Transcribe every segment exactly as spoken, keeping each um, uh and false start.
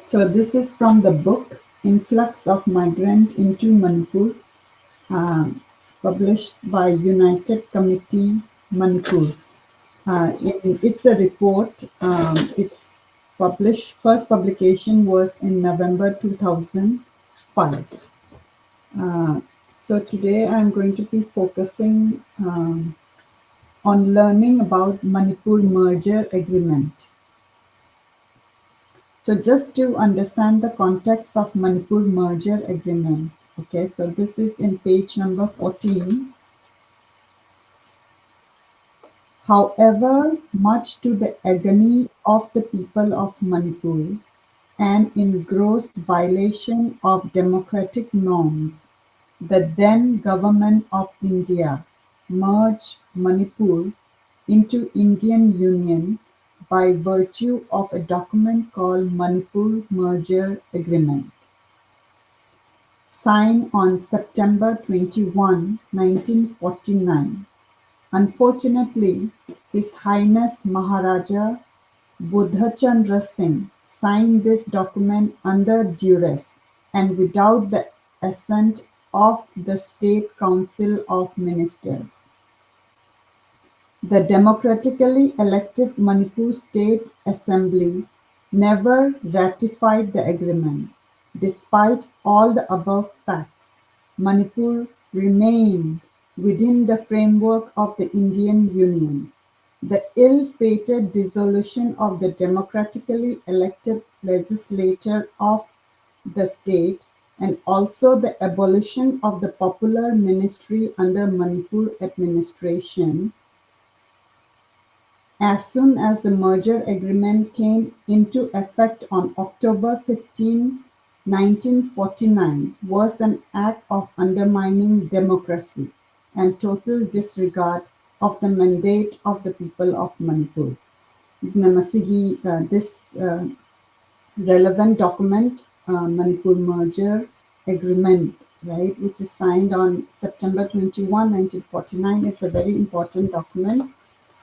So this is from the book Influx of Migrant into Manipur, uh, published by United Committee Manipur. Uh, in, it's a report. Um, its published first publication was in November two thousand five. Uh, so today I'm going to be focusing um, on learning about Manipur merger agreement. So just to understand the context of Manipur merger agreement, okay, so this is in page number fourteen. However, much to the agony of the people of Manipur and in gross violation of democratic norms, the then government of India merged Manipur into Indian Union by virtue of a document called Manipur Merger Agreement, signed on September twenty-one, nineteen forty-nine. Unfortunately, His Highness Maharaja Bodhachandra Singh signed this document under duress and without the assent of the State Council of Ministers. The democratically elected Manipur State Assembly never ratified the agreement. Despite all the above facts, Manipur remained within the framework of the Indian Union. The ill-fated dissolution of the democratically elected legislature of the state and also the abolition of the popular ministry under Manipur administration, as soon as the merger agreement came into effect on October fifteen, nineteen forty-nine, was an act of undermining democracy and total disregard of the mandate of the people of Manipur. ꯑꯗꯨꯅ ꯃꯁꯤꯒꯤ, uh, this, uh, relevant document, uh, Manipur Merger Agreement, right, which is signed on September twenty-one, nineteen forty-nine, is a very important document.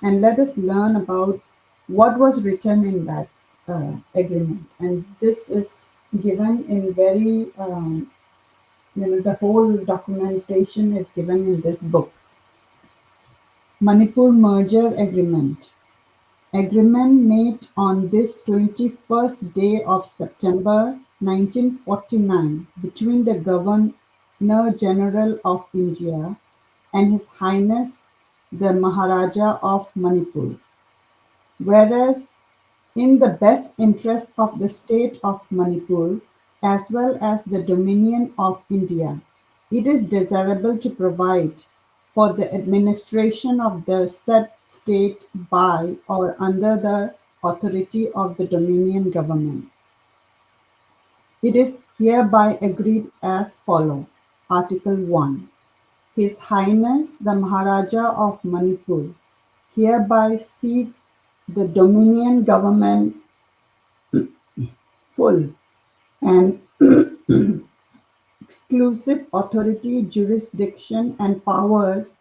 And let us learn about what was written in that. uh, agreement. And this is given in very, um, you know, the whole documentation is given in this book. Manipur Merger Agreement. Agreement made on this twenty-first day of September nineteen forty-nine between the Governor General of India and His Highness the Maharaja of Manipur. Whereas, in the best interest of the state of Manipur as well as the Dominion of India, it is desirable to provide for the administration of the said state by or under the authority of the Dominion government. It is hereby agreed as follow. Article one. His Highness the Maharaja of Manipur hereby cedes the Dominion government full and exclusive authority, jurisdiction, and powers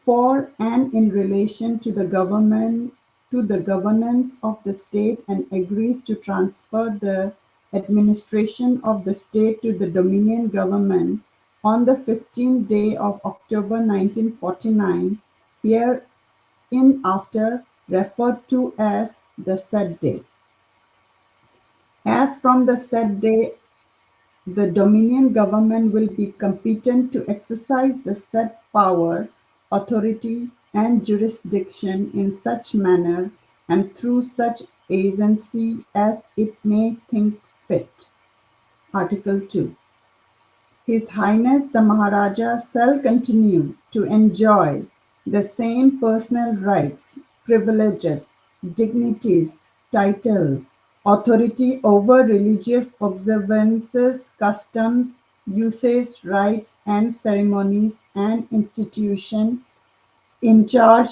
for and in relation to the government, to the governance of the state, and agrees to transfer the administration of the state to the Dominion government on the fifteenth day of October nineteen forty-nine, hereinafter referred to as the said day. As from the said day, the Dominion government will be competent to exercise the said power, authority, and jurisdiction in such manner and through such agency as it may think fit. Article two. His Highness the Maharaja shall continue to enjoy the same personal rights, privileges, dignities, titles, authority over religious observances, customs, uses, rites, and ceremonies and institution in charge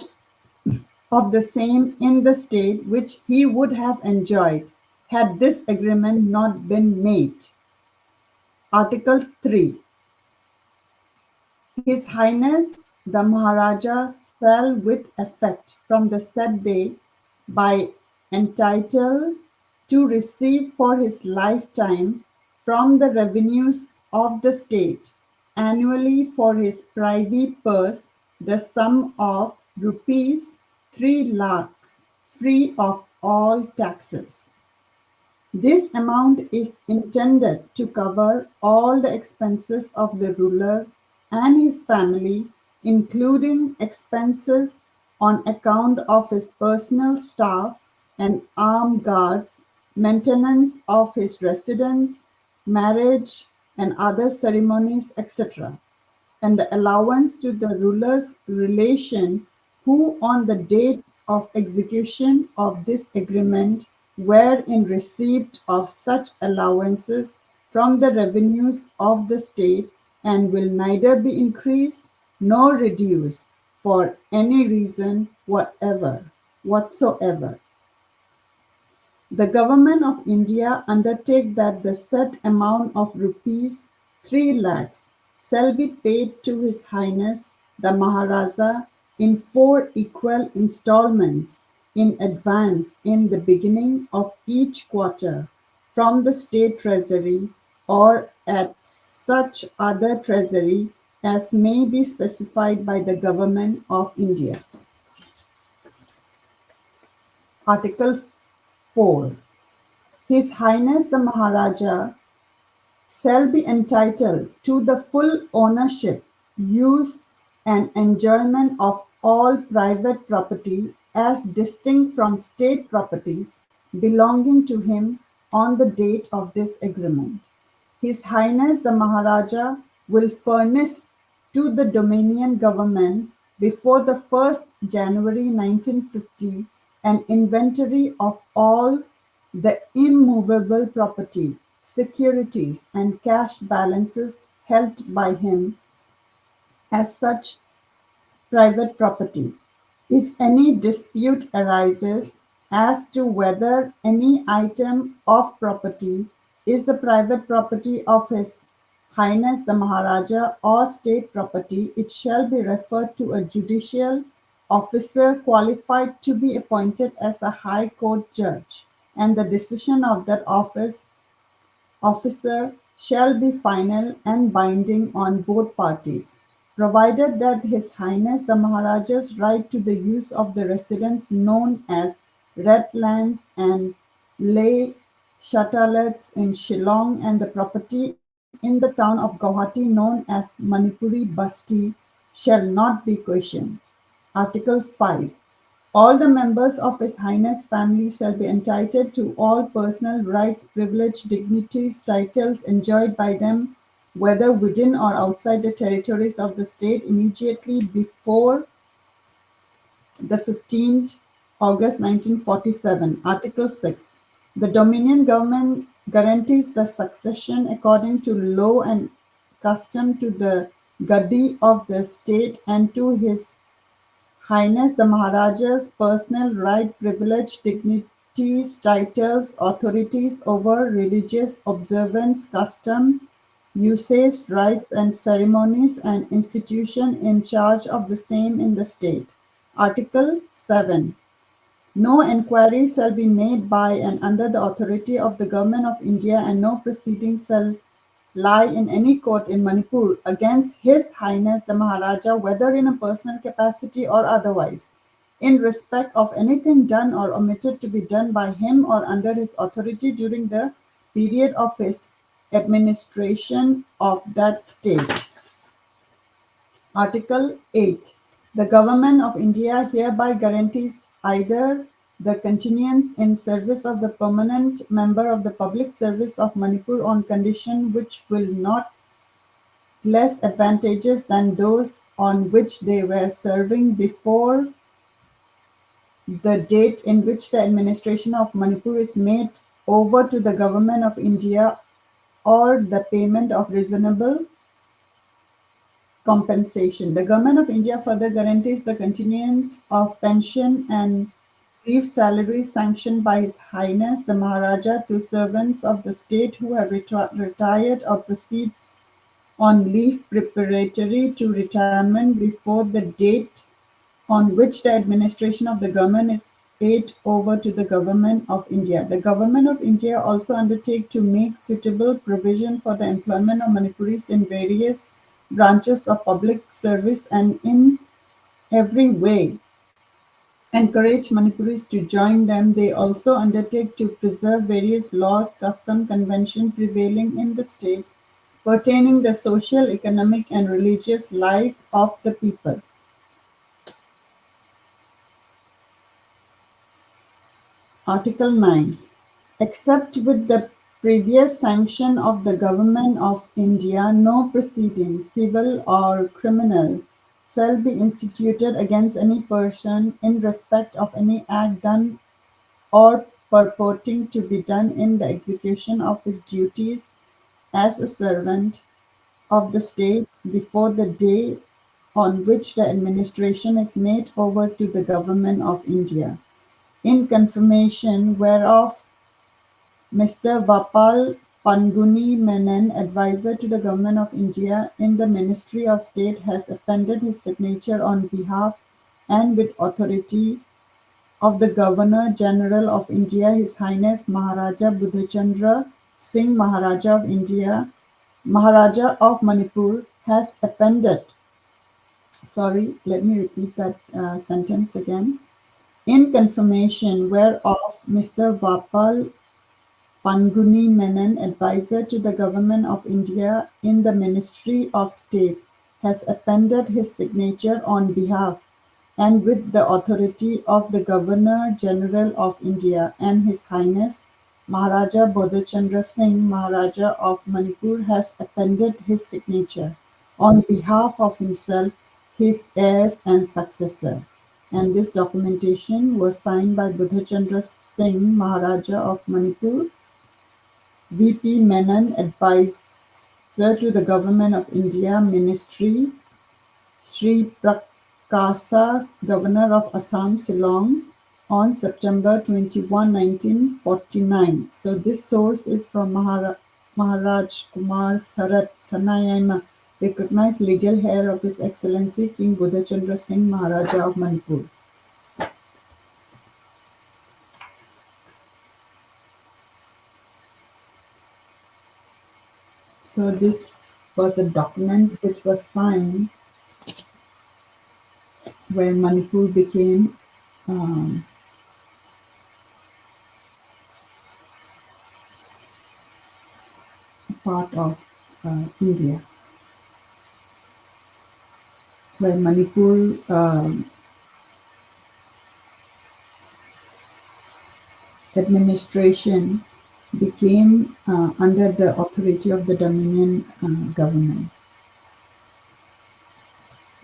of the same in the state which he would have enjoyed had this agreement not been made. Article three. His Highness the Maharaja shall with effect from the said day by entitle to receive for his lifetime from the revenues of the state annually for his privy purse the sum of rupees three lakhs, free of all taxes. This amount is intended to cover all the expenses of the ruler and his family, including expenses on account of his personal staff and armed guards, maintenance of his residence, marriage, and other ceremonies, et cetera, and the allowance to the ruler's relation who, on the date of execution of this agreement, were in receipt of such allowances from the revenues of the state and will neither be increased nor reduced for any reason whatever, whatsoever. The Government of India undertake that the said amount of rupees three lakhs shall be paid to His Highness the Maharaja in four equal installments in advance in the beginning of each quarter from the state treasury or at such other treasury as may be specified by the Government of India. Article four. His Highness the Maharaja shall be entitled to the full ownership, use, and enjoyment of all private property as distinct from state properties belonging to him on the date of this agreement. His Highness the Maharaja will furnish to the Dominion government before the first January nineteen fifty an inventory of all the immovable property, securities, and cash balances held by him as such private property. If any dispute arises as to whether any item of property is the private property of His Highness the Maharaja or state property, it shall be referred to a judicial officer qualified to be appointed as a High Court judge and the decision of that office officer shall be final and binding on both parties, provided that His Highness the Maharaja's right to the use of the residence known as Red Lands and Les Châtelets in Shillong and the property in the town of Guwahati known as Manipuri Basti shall not be questioned. Article five. All the members of His Highness family shall be entitled to all personal rights, privilege, dignities, titles enjoyed by them, whether within or outside the territories of the state, immediately before the fifteenth August nineteen forty-seven. Article six. The Dominion government guarantees the succession according to law and custom to the Gaddi of the state and to His Highness the Maharaja's personal right, privilege, dignities, titles, authorities over religious observance, custom, usage, rites and ceremonies and institution in charge of the same in the state. Article seven. No enquiry shall be made by and under the authority of the Government of India, and no proceedings shall lie in any court in Manipur against His Highness the Maharaja, whether in a personal capacity or otherwise, in respect of anything done or omitted to be done by him or under his authority during the period of his administration of that state. Article eight. The Government of India hereby guarantees either the continuance in service of the permanent member of the Public Service of Manipur on condition which will not less advantageous than those on which they were serving before the date in which the administration of Manipur is made over to the Government of India or the payment of reasonable compensation. The Government of India further guarantees the continuance of pension and leave salaries sanctioned by His Highness the Maharaja to servants of the state who have reti-, retired or proceeds on leave preparatory to retirement before the date on which the administration of the government is it over to the Government of India. The Government of India also undertake to make suitable provision for the employment of Manipuris in various branches of public service and in every way encourage Manipuris to join them. They also undertake to preserve various laws, custom, convention prevailing in the state pertaining the social, economic, and religious life of the people. Article nine. Except with the previous sanction of the Government of India, no proceeding, civil or criminal, shall be instituted against any person in respect of any act done or purporting to be done in the execution of his duties as a servant of the state before the day on which the administration is made over to the Government of India. In confirmation whereof, Mister Vapal Panguni Menon, advisor to the Government of India in the Ministry of State, has appended his signature on behalf and with authority of the Governor General of India, His Highness Maharaja Budhachandra Singh, Maharaja of India, Maharaja of Manipur, has appended, sorry, let me repeat that uh, sentence again. In confirmation whereof, Mister Vapal Panguni Menon, advisor to the Government of India in the Ministry of State, has appended his signature on behalf and with the authority of the Governor General of India and His Highness Maharaja Bodhachandra Singh, Maharaja of Manipur, has appended his signature on behalf of himself, his heirs, and successor. And this documentation was signed by Bodhachandra Singh, Maharaja of Manipur, V P Menon, advisor to the Government of India, Ministry, Sri Prakasa, Governor of Assam, Shillong, on September twenty-one, nineteen forty-nine. So this source is from Mahara-, Maharaj Kumar Sarat Sanayaima, recognized legal heir of His Excellency King Bodhachandra Singh, Maharaja of Manipur. So this was a document which was signed where Manipur became um, a part of uh, India, where Manipur um, administration became uh, under the authority of the Dominion uh, government.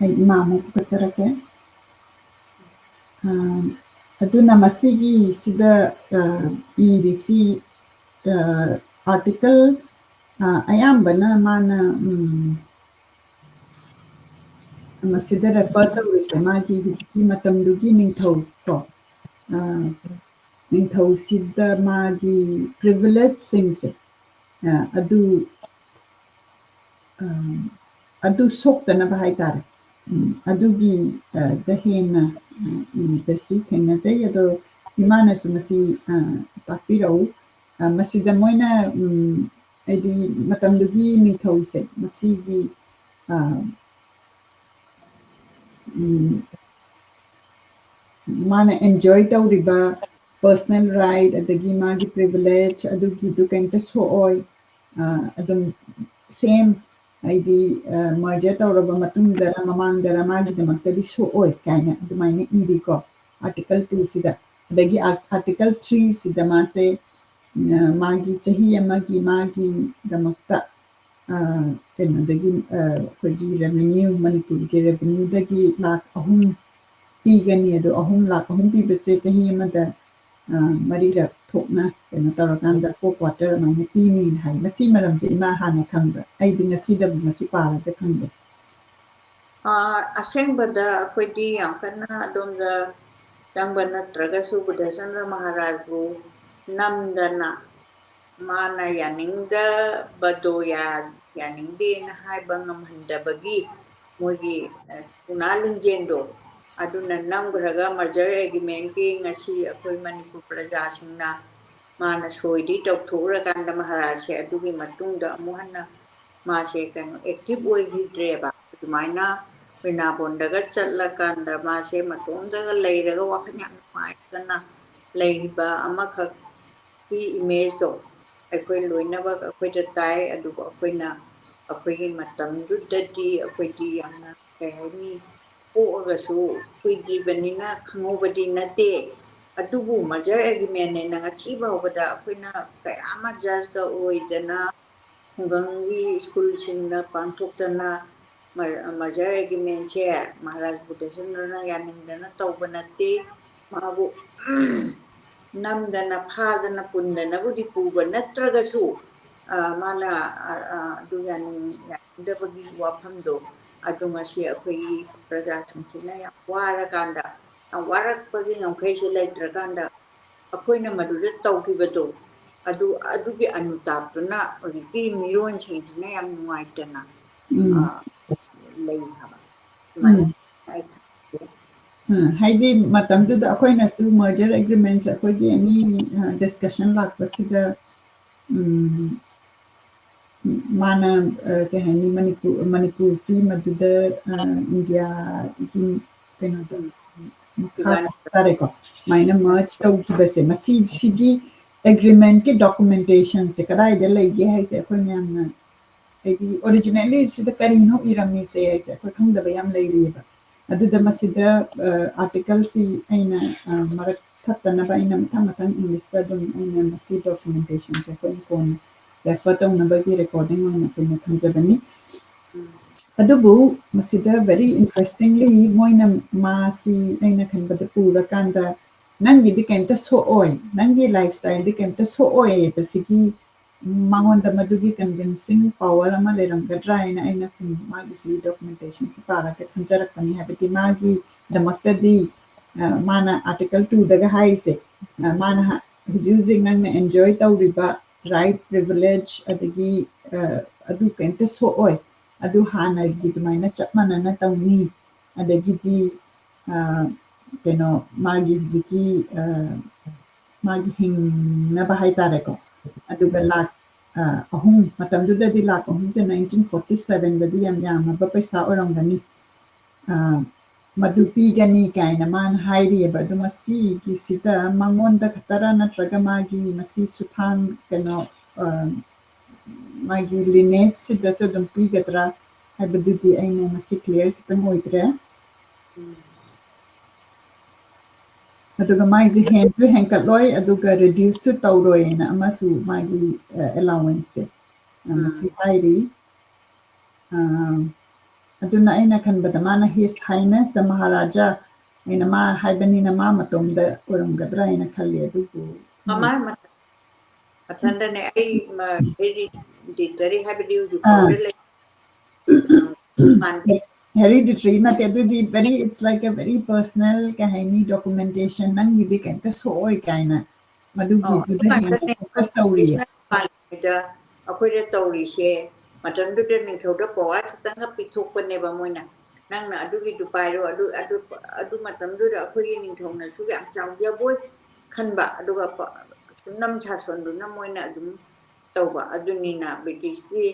ꯑꯩ ꯏꯃꯥ ꯑꯃꯨꯛ ꯄꯨꯀꯠꯆꯔꯛꯀꯦ꯫ ꯑ, ꯑꯗꯨꯅ ꯃꯁꯤꯒꯤꯁꯤꯗ ꯑ, ꯏꯔꯤꯁꯤ ꯑ, article ꯑ, ꯑꯌꯥꯝꯕꯅ ꯃꯥꯅ ꯎꯝ, ꯃꯁꯤꯗ refer ꯇꯧꯔꯤꯁꯦ ꯃꯥꯒꯤ ꯍꯧꯖꯤꯛꯀꯤ ꯃꯇꯝꯗꯨꯒꯤ ꯅꯤꯡꯊꯧ ꯀꯣ ꯑ, ꯅꯤꯡꯊꯧꯁꯤꯗ ꯃꯥꯒꯤ privilegeꯁꯤꯡꯁꯦ ꯑ, ꯑꯗꯨ ꯑ, ꯑꯗꯨ ꯁꯣꯛꯇꯅꯕ ꯍꯥꯏꯇꯥꯔꯦ꯫ ꯎꯝ, ꯑꯗꯨꯒꯤ ꯑ, ꯗ ꯍꯦꯟꯅ ꯑ, ꯏꯕꯁꯤ ꯊꯦꯡꯅꯖꯩ꯫ ꯑꯗꯣ ꯏꯃꯥꯅꯁꯨ ꯃꯁꯤ ꯑ, ꯇꯥꯛꯄꯤꯔꯛꯎ꯫ ꯑ, ꯃꯁꯤꯗ ꯃꯣꯏꯅ ꯎꯝ, ꯍꯥꯏꯗꯤ ꯃꯇꯝꯗꯨꯒꯤ ꯅꯤꯡꯊꯧꯁꯦ ꯃꯁꯤꯒꯤ ꯑ, ꯎꯝ, ꯃꯥꯅ enjoy ꯇꯧꯔꯤꯕ personal right ꯑꯗꯒꯤ ꯃꯥꯒꯤ privilege ꯑꯗꯨꯒꯤꯗꯨ ꯀꯩꯝꯇ ꯁꯣꯛꯑꯣꯏ꯫ ꯑ, ꯑꯗꯨꯝ same ꯍꯥꯏꯗꯤ ꯑ, merger ꯇꯧꯔꯕ ꯃꯇꯨꯡꯗꯔ ꯃꯃꯥꯡꯗꯔ ꯃꯥꯒꯤꯗꯃꯛꯇꯗꯤ ꯁꯣꯛꯑꯣꯏ ꯀꯥꯏꯅ ꯑꯗꯨꯃꯥꯏꯅ ꯏꯔꯤꯀꯣ article twoꯁꯤꯗ꯫ ꯑꯗꯒꯤ article threeꯁꯤꯗ ꯃꯥꯁꯦ ꯑ, ꯃꯥꯒꯤ ꯆꯍꯤ ꯑꯃꯒꯤ ꯃꯥꯒꯤꯗꯃꯛꯇ ꯑ, ꯀꯩꯅꯣꯗꯒꯤ ꯑ, ꯑꯩꯈꯣꯏꯒꯤ revenue, ꯃꯅꯤꯄꯨꯔꯒꯤ revenueꯗꯒꯤ ꯂꯥꯈ ꯑꯍꯨꯝ ꯄꯤꯒꯅꯤ꯫ ꯑꯗꯣ ꯑꯍꯨꯝ ꯂꯥꯈ ꯑꯍꯨꯝ ꯄꯤꯕꯁꯦ ꯆꯍꯤ ꯑꯃꯗ ꯑ, ꯃꯔꯤꯔꯛ ꯊꯣꯛꯅ ꯀꯩꯅꯣ ꯇꯧꯔꯀꯥꯟꯗ four quarter ꯑꯗꯨꯃꯥꯏꯅ ꯄꯤꯅꯤꯅ ꯍꯥꯏ꯫ ꯃꯁꯤ ꯃꯔꯝꯁꯦ ꯏꯃꯥ ꯍꯥꯟꯅ ꯈꯪꯕ꯭ꯔꯥ? ꯑꯩꯗꯤ ꯉꯁꯤꯗꯕꯨ ꯃꯁꯤ ꯄꯥꯔꯒ ꯈꯪꯕ꯭ꯔꯥ? ꯑ, ꯑꯁꯦꯡꯕꯗ ꯑꯩꯈꯣꯏꯗꯤ ꯌꯥꯝ ꯀꯟꯅ ꯑꯗꯣꯝꯗ ꯆꯪꯕ ꯅꯠꯇ꯭ꯔꯒꯁꯨ ꯕꯨꯙꯆꯟꯗ꯭ꯔ ꯃꯍꯥꯔꯥꯖꯕꯨ ꯅꯝꯗꯅ ꯃꯥꯅ ꯌꯥꯅꯤꯡꯗꯕꯗꯣ ꯌꯥ-, ꯌꯥꯅꯤꯡꯗꯦꯅ ꯍꯥꯏꯕ ꯉꯝꯍꯟꯗꯕꯒꯤ ꯃꯣꯏꯒꯤ, ꯑ, ꯄꯨꯅꯥ ꯂꯤꯡꯖꯦꯜꯗꯣ ꯑꯗꯨꯅ ꯅꯝꯈ꯭ꯔꯒ merger agreementꯀꯤ ꯉꯁꯤ ꯑꯩꯈꯣꯏ ꯃꯅꯤꯄꯨꯔ ꯄ꯭ꯔꯖꯥꯁꯤꯡꯅ ꯃꯥꯅ ꯁꯣꯏꯗꯤ ꯇꯧꯊꯣꯛꯎꯔꯀꯥꯟꯗ ꯃꯍꯥꯔꯥꯖꯁꯦ ꯑꯗꯨꯒꯤ ꯃꯇꯨꯡꯗ ꯑꯃꯨꯛ ꯍꯟꯅ ꯃꯥꯁꯦ ꯀꯩꯅꯣ ꯑꯦꯛꯇꯤꯚ ꯑꯣꯏꯈꯤꯗ꯭ꯔꯦꯕ꯫ ꯑꯗꯨꯃꯥꯏꯅ ꯔꯤꯅꯥꯕꯣꯟꯗꯒ ꯆꯠꯂꯀꯥꯟꯗ ꯃꯥꯁꯦ ꯃꯇꯣꯝꯇꯒ ꯂꯩꯔꯒ ꯋꯥꯈꯜ ꯌꯥꯝ ꯅꯨꯡꯉꯥꯏꯇꯅ ꯂꯩꯕ ꯑꯃꯈꯛꯀꯤ ꯏꯃꯦꯖꯇꯣ ꯑꯩꯈꯣꯏ ꯂꯣꯏꯅꯃꯛ ꯑꯩꯈꯣꯏꯗ ꯇꯥꯏ꯫ ꯑꯗꯨꯕꯨ ꯑꯩꯈꯣꯏꯅ, ꯑꯩꯈꯣꯏꯒꯤ ꯃꯇꯝꯗꯨꯗꯗꯤ ꯑꯩꯈꯣꯏꯗꯤ ꯌꯥꯝꯅ, ꯀꯩ ꯍꯥꯏꯅꯤ, ꯄꯣꯛꯑꯒꯁꯨ ꯀꯨꯏꯗ꯭ꯔꯤꯕꯅꯤꯅ ꯈꯪꯍꯧꯕꯗꯤ ꯅꯠꯇꯦ꯫ ꯑꯗꯨꯕꯨ ꯃꯔꯖꯔ ꯑꯦꯒ꯭ꯔꯤꯃꯦꯟꯅꯦꯅ ꯉꯁꯤ ꯐꯥꯎꯕꯗ ꯑꯩꯈꯣꯏꯅ ꯀꯌꯥ ꯑꯃ ꯖꯁꯀ ꯑꯣꯏꯗꯅ ꯈꯨꯡꯒꯪꯒꯤ ꯁ꯭ꯀꯨꯜꯁꯤꯡꯅ ꯄꯥꯡꯊꯣꯛꯇꯅ ꯃꯔꯖꯔ ꯑꯦꯒ꯭ꯔꯤꯃꯦꯟꯁꯦ ꯃꯍꯥꯔꯥꯖ ꯕꯨꯙꯆꯟꯗ꯭ꯔꯅ ꯌꯥꯅꯤꯡꯗꯅ ꯇꯧꯕ ꯅꯠꯇꯦ꯫ ꯃꯥꯕꯨ ꯅꯝꯗꯅ ꯐꯥꯗꯅ ꯄꯨꯟꯗꯅꯕꯨꯗꯤ ꯄꯨꯕ ꯅꯠꯇ꯭ꯔꯒꯁꯨ, ꯑ, ꯃꯥꯅ, ꯑ, ꯑ, ꯑꯗꯨ ꯌꯥꯅꯤꯡ-, ꯌꯥꯅꯤꯡꯗꯕꯒꯤ ꯋꯥꯐꯝꯗꯣ ꯑꯗꯨ ꯉꯁꯤ ꯑꯩꯈꯣꯏꯒꯤ ꯄ꯭ꯔꯖꯥꯁꯤꯡꯁꯤꯅ ꯌꯥꯝ ꯋꯥꯔꯀꯥꯟꯗ, ꯌꯥꯝ ꯋꯥꯔꯛꯄꯒꯤ ꯉꯝꯈꯩꯁꯦ ꯂꯩꯇ꯭ꯔꯀꯥꯟꯗ ꯑꯩꯈꯣꯏꯅ ꯃꯗꯨꯗ ꯇꯧꯈꯤꯕꯗꯣ, ꯑꯗꯨ, ꯑꯗꯨꯒꯤ ꯑꯅꯨꯇꯥꯞꯇꯨꯅ ꯍꯧꯖꯤꯛꯀꯤ ꯃꯤꯔꯣꯟꯁꯤꯡꯁꯤꯅ ꯌꯥꯝ ꯅꯨꯡꯉꯥꯏꯇꯅ, ꯎꯝ꯫ ꯑ, ꯂꯩ ꯍꯥꯏꯕ꯫ ꯎꯝ꯫ ꯑꯗꯨꯃꯥꯏꯅ ꯑꯩ ꯈꯜꯂꯤ꯫ ꯎꯝ, ꯍꯥꯏꯗꯤ ꯃꯇꯝꯗꯨꯗ ꯑꯩꯈꯣꯏꯅꯁꯨ merger agreements ꯑꯩꯈꯣꯏꯒꯤ ꯑꯅꯤ, ꯑ, discussion ꯂꯥꯛꯄꯁꯤꯗ, ꯎꯝ, ꯃꯥꯅ, ꯑ, ꯀꯩ ꯍꯥꯏꯅꯤ, ꯃꯅꯤꯄꯨꯔ, ꯃꯅꯤꯄꯨꯔꯁꯤ ꯃꯗꯨꯗ, ꯑ, ꯏꯟꯗꯤꯌꯥꯒꯤ ꯀꯩꯅꯣꯗ ꯃꯈꯥ ꯇꯥꯔꯦꯀꯣ, ꯁꯨꯃꯥꯏꯅ merge ꯇꯧꯈꯤꯕꯁꯦ, ꯃꯁꯤ, ꯁꯤꯒꯤ agreementꯀꯤ documentation ꯁꯦ ꯀꯗꯥꯏꯗ ꯂꯩꯒꯦ ꯍꯥꯏꯁꯦ ꯑꯩꯈꯣꯏ ꯃꯌꯥꯝꯅ, ꯍꯥꯏꯗꯤ originally ꯁꯤꯗ ꯀꯔꯤꯅꯣ ꯏꯔꯝꯃꯤꯁꯦ ꯍꯥꯏꯁꯦ ꯑꯩꯈꯣꯏ ꯈꯪꯗꯕ ꯌꯥꯝ ꯂꯩꯔꯤꯑꯕ꯫ ꯑꯗꯨꯗ ꯃꯁꯤꯗ, ꯑ, article ꯁꯤ ꯑꯩꯅ, ꯑ, ꯃꯔꯛ ꯊꯠꯇꯅꯕ ꯑꯩꯅ ꯃꯊꯪ ꯃꯊꯪ English ꯇ ꯑꯗꯨꯝ ꯑꯩꯅ ꯃꯁꯤ documentation ꯁꯦ ꯑꯩꯈꯣꯏꯅ ꯀꯣꯟꯅ refer ꯇꯧꯅꯕꯒꯤ recording ꯑꯣꯏꯅ ꯑꯩꯈꯣꯏꯅ ꯊꯝꯖꯕꯅꯤ꯫ ꯑꯗꯨꯕꯨ ꯃꯁꯤꯗ very interestingly ꯃꯣꯏꯅ ꯃꯥꯁꯤ ꯑꯩꯅ ꯈꯟꯕꯗ ꯄꯨꯔꯀꯥꯟꯗ ꯅꯪꯒꯤꯗꯤ ꯀꯩꯝꯇ ꯁꯣꯛꯑꯣꯏ, ꯅꯪꯒꯤ lifestyle ꯗꯤ ꯀꯩꯝꯇ ꯁꯣꯛꯑꯣꯏ ꯍꯥꯏꯕꯁꯤꯒꯤ ꯃꯉꯣꯟꯗ ꯃꯗꯨꯒꯤ convincing power ꯑꯃ ꯂꯩꯔꯝꯒꯗ꯭ꯔꯥ ꯍꯥꯏꯅ ꯑꯩꯅ ꯁꯨꯝ ꯃꯥꯒꯤꯁꯤ documentation ꯁꯤ ꯄꯥꯔꯒ ꯈꯟꯖꯔꯛꯄꯅꯤ꯫ ꯍꯥꯏꯕꯗꯤ ꯃꯥꯒꯤꯗꯃꯛꯇꯗꯤ, ꯑ, ꯃꯥꯅ article two ꯗꯒ ꯍꯥꯏꯔꯤꯁꯦ, ꯑ, ꯃꯥꯅ ꯍ-, ꯍꯧꯖꯤꯛ ꯍꯧꯖꯤꯛ ꯅꯪꯅ enjoy ꯇꯧꯔꯤꯕ right, privilege, ꯑꯗꯒꯤ, ꯑ, ꯑꯗꯨ ꯀꯩꯝꯇ ꯁꯣꯛꯑꯣꯏ, ꯑꯗꯨ ꯍꯥꯟꯅꯒꯤ ꯑꯗꯨꯃꯥꯏꯅ ꯆꯞ ꯃꯥꯟꯅꯅ ꯇꯧꯅꯤ, ꯑꯗꯒꯤꯗꯤ, ꯑ, ꯀꯩꯅꯣ, ꯃꯥꯒꯤ ꯍꯧꯖꯤꯛꯀꯤ, ꯑ, ꯃꯥꯒꯤ ꯍꯤꯡꯅꯕ ꯍꯥꯏꯇꯥꯔꯦꯀꯣ, ꯑꯗꯨꯒ ꯂꯥꯛ-, ꯑ, ꯑꯍꯨꯝ, ꯃꯇꯝꯗꯨꯗꯗꯤ ꯂꯥꯈ ꯑꯍꯨꯝꯁꯦ nineteen forty sevenꯗꯗꯤ ꯌꯥꯝ ꯌꯥꯝꯃꯕ ꯄꯩꯁꯥ ꯑꯣꯏꯔꯝꯒꯅꯤ꯫ ꯑ, ꯃꯗꯨ ꯄꯤꯒꯅꯤ ꯀꯥꯏꯅ ꯃꯥꯅ ꯍꯥꯏꯔꯤꯑꯕ꯫ ꯑꯗꯨ ꯃꯁꯤꯒꯤꯁꯤꯗ ꯃꯉꯣꯟꯗ ꯈꯛꯇꯔ ꯅꯠꯇ꯭ꯔꯒ ꯃꯥꯒꯤ ꯃꯁꯤ ꯁꯨꯊꯥꯡ, ꯀꯩꯅꯣ, ꯑ, ꯃꯥꯒꯤ lineageꯁꯤꯗꯁꯨ ꯑꯗꯨꯝ ꯄꯤꯒꯗ꯭ꯔꯥ ꯍꯥꯏꯕꯗꯨꯗꯤ ꯑꯩꯅ ꯃꯁꯤ clear ꯈꯤꯇꯪ ꯑꯣꯏꯗ꯭ꯔꯦ꯫ ꯑꯗꯨꯒ ꯃꯥꯏꯁꯦ ꯍꯦꯟꯁꯨ ꯍꯦꯟꯀꯠꯂꯣꯏ, ꯑꯗꯨꯒ reduceꯁꯨ ꯇꯧꯔꯣꯏꯅ ꯑꯃꯁꯨ ꯃꯥꯒꯤ, ꯑ, allowanceꯁꯦ, ꯑ, ꯃꯁꯤ ꯎꯝ꯫ ꯍꯥꯏꯔꯤ꯫ ꯑ, ꯑꯗꯨꯅ ꯑꯩꯅ ꯈꯟꯕꯗ ꯃꯥꯅ His Highness the Maharaja ꯍꯥꯏꯅ ꯃꯥ ꯍꯥꯏꯕꯅꯤꯅ ꯃꯥ ꯃꯇꯣꯝꯗ ꯑꯣꯏꯔꯝꯒꯗ꯭ꯔꯥ ꯍꯥꯏꯅ ꯈꯜꯂꯤ꯫ ꯑꯗꯨꯕꯨ ꯃꯃꯥ ꯃꯊꯟꯇꯅꯦ꯫ ꯑꯩ ꯃ-, hereditary ꯍꯥꯏꯕꯗꯤ ꯍꯧꯖꯤꯛ ꯑꯥ꯫ ꯐꯥꯎꯗ ꯂꯩ꯫ ꯎꯝ, ꯃꯥꯟꯗꯦ꯫ Hereditary ꯅꯠꯇꯦ, ꯑꯗꯨꯗꯤ very, it's like a very personal, ꯀꯩ ꯍꯥꯏꯅꯤ, documentation, ꯅꯪꯒꯤꯗꯤ ꯀꯩꯝꯇ ꯁꯣꯛꯑꯣꯏ ꯀꯥꯏꯅ, ꯑꯧ, ꯃꯗꯨꯒꯤꯗꯨꯗ ꯍꯦꯟꯅ ꯑꯗꯨꯀꯥꯟꯗꯗꯤ focus ꯇꯧꯔꯤꯌꯦ꯫ Constitutional ꯄꯥꯜꯂꯤꯉꯩꯗ ꯑꯩꯈꯣꯏꯗ ꯇꯧꯔꯤꯁꯦ, ꯃꯇꯝꯗꯨꯗ ꯅꯤꯡꯊꯧꯗ power ꯈꯤꯇꯪꯒ ꯄꯤꯊꯣꯛꯄꯅꯦꯕ ꯃꯣꯏꯅ꯫ "ꯅꯪꯅ ꯑꯗꯨꯒꯤꯗꯨ ꯄꯥꯏꯔꯣ", ꯑꯗꯨ, ꯑꯗꯨ, ꯑꯗꯨ ꯃꯇꯝꯗꯨꯗ ꯑꯩꯈꯣꯏꯒꯤ ꯅꯤꯡꯊꯧꯅꯁꯨ ꯌꯥꯝ ꯆꯥꯎꯖꯕꯣꯏ ꯈꯟꯕ, ꯑꯗꯨꯒ ꯄ-, ꯁꯨꯝꯅꯝ ꯁꯥꯁꯣꯟꯗꯨꯅ ꯃꯣꯏꯅ ꯑꯗꯨꯝ ꯇꯧꯕ꯫ ꯑꯗꯨꯅꯤꯅ Britishꯀꯤ,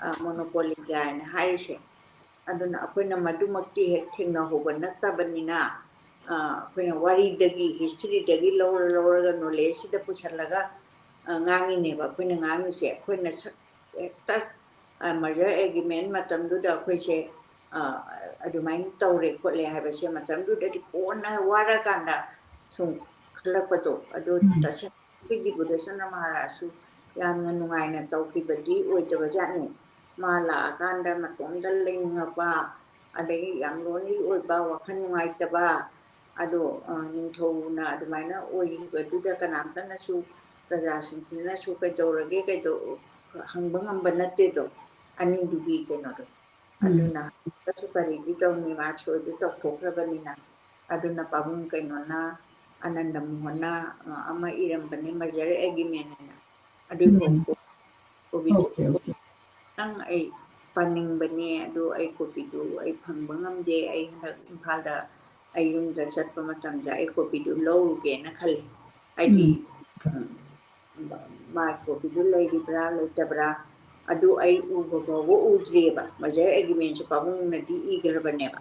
ꯑ, monopoly ꯀꯥꯏꯅ ꯍꯥꯏꯔꯤꯁꯦ꯫ ꯑꯗꯨꯅ ꯑꯩꯈꯣꯏꯅ ꯃꯗꯨꯃꯛꯇꯤ ꯍꯦꯛ ꯊꯦꯡꯅꯍꯧꯕ ꯅꯠꯇꯕꯅꯤꯅ, ꯑ, ꯑꯩꯈꯣꯏꯅ ꯋꯥꯔꯤꯗꯒꯤ, historyꯗꯒꯤ ꯂꯧꯔ ꯂꯧꯔꯒ knowledgeꯁꯤꯗ ꯄꯨꯁꯜꯂꯒ, ꯑ, ꯉꯥꯡꯉꯤꯅꯦꯕ꯫ ꯑꯩꯈꯣꯏꯅ ꯉꯥꯡꯉꯤꯁꯦ, ꯑꯩꯈꯣꯏꯅ ꯁꯛ-, ꯍꯦꯛꯇ, ꯑ, merger agreement ꯃꯇꯝꯗꯨꯗ ꯑꯩꯈꯣꯏꯁꯦ, ꯑ, ꯑꯗꯨꯃꯥꯏꯅ ꯇꯧꯔꯦ ꯈꯣꯠꯂꯦ ꯍꯥꯏꯕꯁꯦ ꯃꯇꯝꯗꯨꯗꯗꯤ ꯀꯣꯟꯅ ꯋꯥꯔꯀꯥꯟꯗ ꯁꯨꯝ ꯈꯜꯂꯛꯄꯗꯣ, ꯑꯗꯨ ꯎꯝ꯫ ꯇꯁꯦꯡꯅ ꯑꯩꯈꯣꯏꯒꯤ ꯕꯨꯙꯆꯟꯗ꯭ꯔ ꯃꯍꯥꯔꯥꯖꯁꯨ ꯌꯥꯝꯅ ꯅꯨꯡꯉꯥꯏꯅ ꯇꯧꯈꯤꯕꯗꯤ ꯑꯣꯏꯗꯕꯖꯥꯠꯅꯤ꯫ ꯃꯥ ꯂꯥꯛꯑꯀꯥꯟꯗ ꯃꯇꯣꯝꯗ ꯂꯩꯅꯤꯡꯉꯛꯄ, ꯑꯗꯒꯤ ꯌꯥꯝ lonely ꯑꯣꯏꯕ, ꯋꯥꯈꯜ ꯅꯨꯡꯉꯥꯏꯇꯕ, ꯑꯗꯣ, ꯑ, ꯅꯤꯡꯊꯧꯅ ꯑꯗꯨꯃꯥꯏꯅ ꯑꯣꯏꯔꯤꯕꯗꯨꯗ ꯀꯅꯥꯝꯇꯅꯁꯨ, ꯄ꯭ꯔꯖꯥꯁꯤꯡꯁꯤꯅꯁꯨ ꯀꯩꯗꯧꯔꯒꯦ, ꯀꯩꯗꯧ-, ꯍꯪꯕ ꯉꯝꯕ ꯅꯠꯇꯦꯗꯣ, ꯑꯅꯤꯗꯨꯒꯤ ꯀꯩꯅꯣꯗꯣ꯫ ꯎꯝ꯫ ꯑꯗꯨꯅ ꯍꯧꯖꯤꯛꯇꯁꯨ ꯀꯔꯤꯗꯤ ꯇꯧꯅꯤ, ꯃꯥ ꯁꯣꯏꯗ ꯇꯧꯊꯣꯛꯈ꯭ꯔꯕꯅꯤꯅ꯫ ꯑꯗꯨꯅ ꯄꯥꯕꯨꯡ ꯀꯩꯅꯣꯅ, ꯑꯅꯟꯗ ꯃꯣꯍꯟꯅ, ꯑ, ꯑꯃ ꯏꯔꯝꯕꯅꯤ, merger agreement ꯍꯥꯏꯅ꯫ ꯑꯗꯨꯒꯤ ꯎꯝ꯫ ꯀꯣ-, copyꯗꯨ꯫ Okay, okay꯫ ꯅꯪ ꯑꯩ ꯄꯥꯅꯤꯡꯕꯅꯦ, ꯑꯗꯨ ꯑꯩ copyꯗꯨ ꯑꯩ ꯐꯪꯕ ꯉꯝꯗꯦ꯫ ꯑꯩ ꯍꯟꯗꯛ ꯏꯝꯐꯥꯜꯗ ꯑꯩ ꯌꯨꯝꯗ ꯆꯠꯄ ꯃꯇꯝꯗ ꯑꯩ copyꯗꯨ ꯂꯧꯔꯨꯒꯦꯅ ꯈꯜꯂꯤ꯫ ꯍꯥꯏꯗꯤ, ꯎꯝ꯫ ꯎꯝ, ꯃꯥꯏ ꯀꯣꯄꯤꯗꯨ ꯂꯩꯔꯤꯕ꯭ꯔꯥ ꯂꯩꯇꯕ꯭ꯔꯥ, ꯑꯗꯨ ꯑꯩ ꯎꯕ ꯐꯥꯎꯕ ꯎꯗ꯭ꯔꯤꯑꯕ꯫ ꯃꯔꯖꯔ ꯑꯦꯒ꯭ꯔꯤꯃꯦꯟꯁꯨ ꯄꯥꯕꯨꯡꯅꯗꯤ ꯏꯈ꯭ꯔꯕꯅꯦꯕ꯫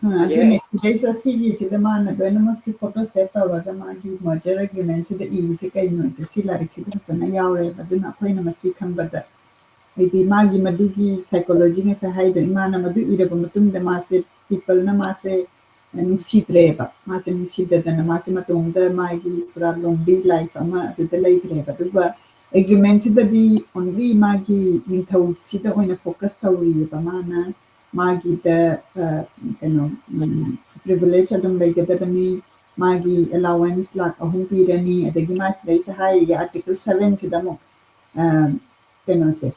ꯑ, ꯑꯗꯨꯅꯦ ꯁꯤꯗꯩꯁꯤꯗ ꯁꯤꯒꯤꯁꯤꯗ ꯃꯥꯅ ꯂꯣꯏꯅꯃꯛꯁꯤ ꯐꯣꯇꯣ ꯁꯦꯠ ꯇꯧꯔꯒ ꯃꯥꯒꯤ ꯃꯔꯖꯔ ꯑꯦꯒ꯭ꯔꯤꯃꯦꯟꯁꯤꯗ ꯏꯔꯤꯁꯦ ꯀꯩꯅꯣꯁꯦ ꯁꯤ ꯂꯥꯏꯔꯤꯛꯁꯤꯗ ꯐꯖꯅ ꯌꯥꯎꯔꯦꯕ꯫ ꯑꯗꯨꯅ ꯑꯩꯈꯣꯏꯅ ꯃꯁꯤ ꯈꯪꯕꯗ ꯍꯥꯏꯗꯤ ꯃꯥꯒꯤ ꯃꯗꯨꯒꯤ ꯁꯥꯏꯀꯣꯂꯣꯖꯤ ꯉꯁꯥꯏ ꯍꯥꯏꯗꯣ, ꯏꯃꯥꯅ ꯃꯗꯨ ꯏꯔꯕ ꯃꯇꯨꯡꯗ ꯃꯥꯁꯦ ꯄꯤꯄꯜꯅ ꯃꯥꯁꯦ ꯅꯨꯡꯁꯤꯗ꯭ꯔꯦꯕ꯫ ꯃꯥꯁꯦ ꯅꯨꯡꯁꯤꯗꯗꯅ ꯃꯥꯁꯦ ꯃꯇꯣꯝꯗ ꯃꯥꯒꯤ ꯄꯨꯔꯥ ꯂꯣꯟꯂꯤ ꯂꯥꯏꯐ ꯑꯃ ꯑꯗꯨꯗ ꯂꯩꯈ꯭ꯔꯦꯕ꯫ ꯑꯗꯨꯒ ꯑꯦꯒ꯭ꯔꯤꯃꯦꯟꯁꯤꯗꯗꯤ ꯑꯣꯟꯂꯤ ꯃꯥꯒꯤ ꯅꯤꯡꯊꯧꯁꯤꯗ ꯑꯣꯏꯅ ꯐꯣꯀꯁ ꯇꯧꯔꯤꯑꯕ꯫ ꯃꯥꯅ ꯃꯥꯒꯤꯗ ꯀꯩꯅꯣ ꯄ꯭ꯔꯤꯚꯤꯂꯦꯖ ꯑꯗꯨꯝ ꯂꯩꯒꯗꯕꯅꯤ, ꯃꯥꯒꯤ ꯑꯦꯂꯥꯋꯦꯟꯁ ꯂꯥꯛ ꯑꯍꯨꯝ ꯄꯤꯔꯅꯤ, ꯑꯗꯒꯤ ꯃꯥ ꯁꯤꯗꯩꯁꯤꯗ ꯍꯥꯏꯔꯤꯁꯦ ꯑꯥꯔꯇꯤꯀꯜ ꯁꯚꯦꯟꯁꯤꯗ ꯑꯃꯨꯛ ꯀꯩꯅꯣꯁꯦ,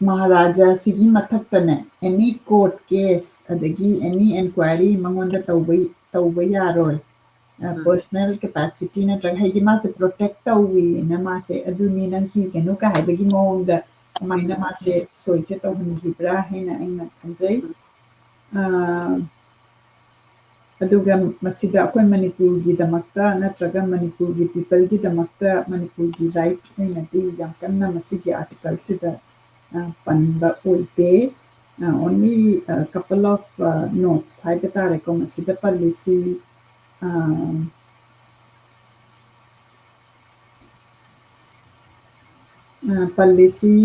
ꯃꯍꯥꯔꯥꯖꯥꯁꯤꯒꯤ ꯃꯊꯛꯇꯅꯦ ꯑꯦꯅꯤ ꯀꯣꯔꯠ ꯀꯦꯁ ꯑꯗꯒꯤ ꯑꯦꯅꯤ ꯑꯦꯟꯀ꯭ꯋꯥꯏꯔꯤ ꯃꯉꯣꯟꯗ ꯇꯧꯕ ꯇꯧꯕ ꯌꯥꯔꯣꯏ꯫ ꯄꯔꯁꯅꯦꯜ ꯀꯦꯄꯥꯁꯤꯇꯤ ꯅꯠꯇ꯭ꯔꯒ ꯍꯥꯏꯗꯤ ꯃꯥꯁꯦ ꯄ꯭ꯔꯣꯇꯦꯛ ꯇꯧꯋꯦꯅ ꯃꯥꯁꯦ ꯑꯗꯨꯅꯤ ꯅꯪ ꯀꯤꯒꯅꯨ ꯀ ꯍꯥꯏꯕꯒꯤ ꯃꯑꯣꯡꯗ ꯑꯗꯨꯃꯥꯏꯅ ꯃꯥꯁꯦ ꯁꯣꯏꯁꯦ ꯇꯧꯍꯟꯈꯤꯕ꯭ꯔꯥ ꯍꯥꯏꯅ ꯑꯩꯅ ꯈꯟꯖꯩ꯫ ꯑꯗꯨꯒ ꯃꯁꯤꯗ ꯑꯩꯈꯣꯏ ꯃꯅꯤꯄꯨꯔꯒꯤꯗꯃꯛꯇ ꯅꯠꯇ꯭ꯔꯒ ꯃꯅꯤꯄꯨꯔꯒꯤ ꯄꯤꯄꯜꯒꯤꯗꯃꯛꯇ ꯃꯅꯤꯄꯨꯔꯒꯤ ꯔꯥꯏꯠ ꯑꯣꯏꯅꯗꯤ ꯌꯥꯝ ꯀꯟꯅ ꯃꯁꯤꯒꯤ ꯑꯥꯔꯇꯤꯀꯜꯁꯤꯗ ꯄꯟꯕ ꯑꯣꯏꯗꯦ꯫ Only couple of notes ꯍꯥꯏꯕ ꯇꯥꯔꯦꯀꯣ ꯃꯁꯤꯗ ꯄꯜꯂꯤꯁꯤ꯫ ꯄꯜꯂꯤꯁꯤ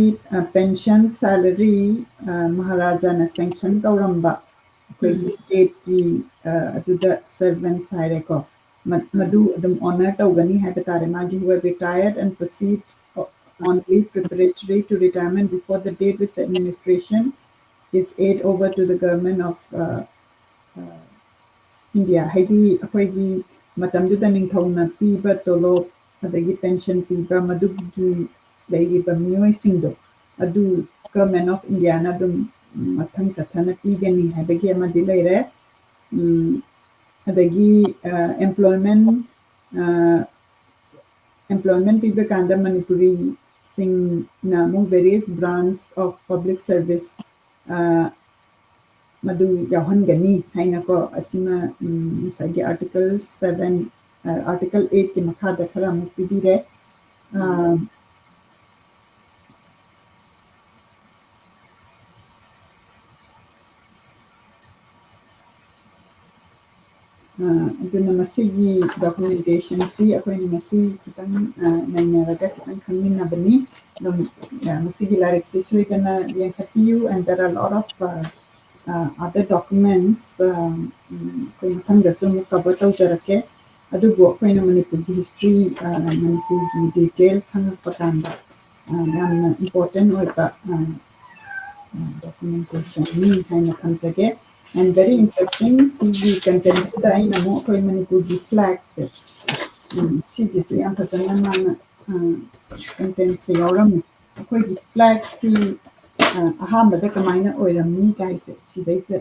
ꯄꯦꯟꯁꯟ ꯁꯦꯂꯔꯤ ꯃꯍꯥꯔꯥꯖꯥꯅ ꯁꯦꯡꯁꯟ ꯇꯧꯔꯝꯕ ꯑꯩꯈꯣꯏꯒꯤ ꯁ꯭ꯇꯦꯠꯀꯤ ꯑꯗꯨꯗ ꯁꯔꯚꯦꯟꯁ ꯍꯥꯏꯔꯦꯀꯣ, ꯃꯗꯨ ꯑꯗꯨꯝ ꯑꯣꯅꯔ ꯇꯧꯒꯅꯤ ꯍꯥꯏꯕ ꯇꯥꯔꯦ꯫ ꯃꯥꯒꯤ who have retired and proceed on leave preparatory to retirement before the date which administration is paid over to the government of India, ꯍꯥꯏꯗꯤ ꯑꯩꯈꯣꯏꯒꯤ ꯃꯇꯝꯗꯨꯗ ꯅꯤꯡꯊꯧꯅ ꯄꯤꯕ ꯇꯣꯂꯣꯞ ꯑꯗꯒꯤ ꯄꯦꯟꯁꯟ ꯄꯤꯕ ꯃꯗꯨꯒꯤ ꯂꯩꯔꯤꯕ ꯃꯤꯑꯣꯏꯁꯤꯡꯗꯣ ꯑꯗꯨ ꯒꯚꯔꯟꯃꯦꯟ ꯑꯣꯐ ꯏꯟꯗꯤꯌꯥꯅ ꯑꯗꯨꯝ ꯃꯊꯪ ꯆꯠꯊꯅ ꯄꯤꯒꯅꯤ ꯍꯥꯏꯕꯒꯤ ꯑꯃꯗꯤ ꯂꯩꯔꯦ꯫ ꯑꯗꯒꯤ employment employment ꯄꯤꯕ ꯀꯥꯟꯗ ꯃꯅꯤꯄꯨꯔꯤꯁꯤꯡꯅ ꯑꯃꯨꯛ various branch of public service ꯑꯗꯨ ꯌꯥꯎꯍꯟꯒꯅꯤ ꯍꯥꯏꯅꯀꯣ, ꯑꯁꯤꯃ, ꯎꯝ, ꯉꯁꯥꯏꯒꯤ Article seven, ꯑ, Article eight ꯀꯤ ꯃꯈꯥꯗ ꯈꯔ ꯑꯃꯨꯛ ꯄꯤꯕꯤꯔꯦ꯫ ꯑ, ꯑ, ꯑꯗꯨꯅ ꯃꯁꯤꯒꯤ documentation ꯁꯤ ꯑꯩꯈꯣꯏꯅ ꯉꯁꯤ ꯈꯤꯇꯪ, ꯑ, ꯅꯩꯅꯔꯒ ꯈꯤꯇꯪ ꯈꯪꯃꯤꯟꯅꯕꯅꯤ꯫ ꯑꯗꯨꯝ, ꯑ, ꯃꯁꯤꯒꯤ ꯂꯥꯏꯔꯤꯛꯁꯤ ꯁꯣꯏꯗꯅ ꯌꯦꯡꯈꯠꯄꯤꯌꯨ, and there are a lot of, ꯑ, ꯑ, other documents, ꯑ, ꯎꯝ, ꯑꯩꯈꯣꯏ ꯃꯊꯪꯗꯁꯨ ꯑꯃꯨꯛ cover ꯇꯧꯖꯔꯛꯀꯦ꯫ ꯑꯗꯨꯕꯨ ꯑꯩꯈꯣꯏꯅ ꯃꯅꯤꯄꯨꯔꯒꯤ history, ꯑ, ꯃꯅꯤꯄꯨꯔꯒꯤ detail ꯈꯪꯉꯛꯄ ꯀꯥꯟꯗ, ꯑ, ꯌꯥꯝꯅ important ꯑꯣꯏꯕ, ꯑ, ꯑ, documentation ꯅꯤ ꯍꯥꯏꯅ ꯊꯝꯖꯒꯦ꯫ And very interesting, ꯁꯤꯒꯤ content ꯁꯤꯗ ꯑꯩꯅ ꯑꯃꯨꯛ ꯑꯩꯈꯣꯏ ꯃꯅꯤꯄꯨꯔꯒꯤ flag ꯁꯦ, ꯎꯝ, ꯁꯤꯒꯤꯁꯨ ꯌꯥꯝ ꯐꯖꯅ ꯃꯥꯅ, ꯑ, content ꯁꯦ ꯌꯥꯎꯔꯝꯃꯤ꯫ ꯑꯩꯈꯣꯏꯒꯤ flag ꯁꯤ, ꯑ, ꯑꯍꯥꯟꯕꯗ ꯀꯃꯥꯏꯅ ꯑꯣꯏꯔꯝꯃꯤ ꯀꯥꯏꯁꯦ ꯁꯤꯗꯩꯁꯤꯗ꯫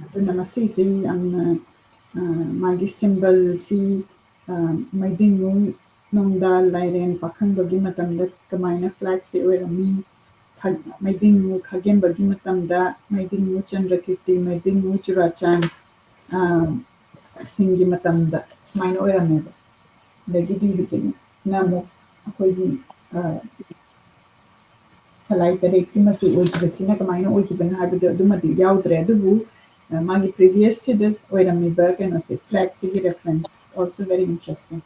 ꯑꯗꯨꯅ ꯃꯁꯤꯁꯤ ꯌꯥꯝꯅ, ꯑ, ꯃꯥꯒꯤ symbol ꯁꯤ, ꯑ, ꯃꯩꯗꯤꯡꯉꯨ ꯅꯣꯡꯗꯥ ꯂꯥꯏꯔꯦꯟ ꯄꯥꯈꯪꯕꯒꯤ ꯃꯇꯝꯗ ꯀꯃꯥꯏꯅ flag ꯁꯤ ꯑꯣꯏꯔꯝꯃꯤ, ꯈ-, ꯃꯩꯗꯤꯡꯉꯨ ꯈꯥꯒꯦꯝꯕꯒꯤ ꯃꯇꯝꯗ ꯃꯩꯗꯤꯡꯉꯨ ꯆꯟꯗ꯭ꯔꯀꯤꯔꯇꯤ, ꯃꯩꯗꯤꯡꯉꯨ ꯆꯨꯔꯥꯆꯥꯟ, ꯑ, ꯁꯤꯡꯒꯤ ꯃꯇꯝꯗ ꯁꯨꯃꯥꯏꯅ ꯑꯣꯏꯔꯝꯃꯦꯕ꯫ ꯑꯗꯒꯤꯗꯤ ꯍꯧꯖꯤꯛꯅ ꯑꯃꯨꯛ ꯑꯩꯈꯣꯏꯒꯤ, ꯑ, ꯁꯂꯥꯏ ꯇꯔꯦꯠꯀꯤ ꯃꯆꯨ ꯑꯣꯏꯈꯤꯕꯁꯤꯅ ꯀꯃꯥꯏꯅ ꯑꯣꯏꯈꯤꯕꯅꯣ ꯍꯥꯏꯕꯗꯣ ꯑꯗꯨꯃꯗꯤ ꯌꯥꯎꯗ꯭ꯔꯦ, ꯑꯗꯨꯕꯨ, ꯑ, ꯃꯥꯒꯤ previous ꯁꯤꯗ ꯑꯣꯏꯔꯝꯃꯤꯕ ꯀꯩꯅꯣꯁꯦ, flag ꯁꯤꯒꯤ reference, also very interesting꯫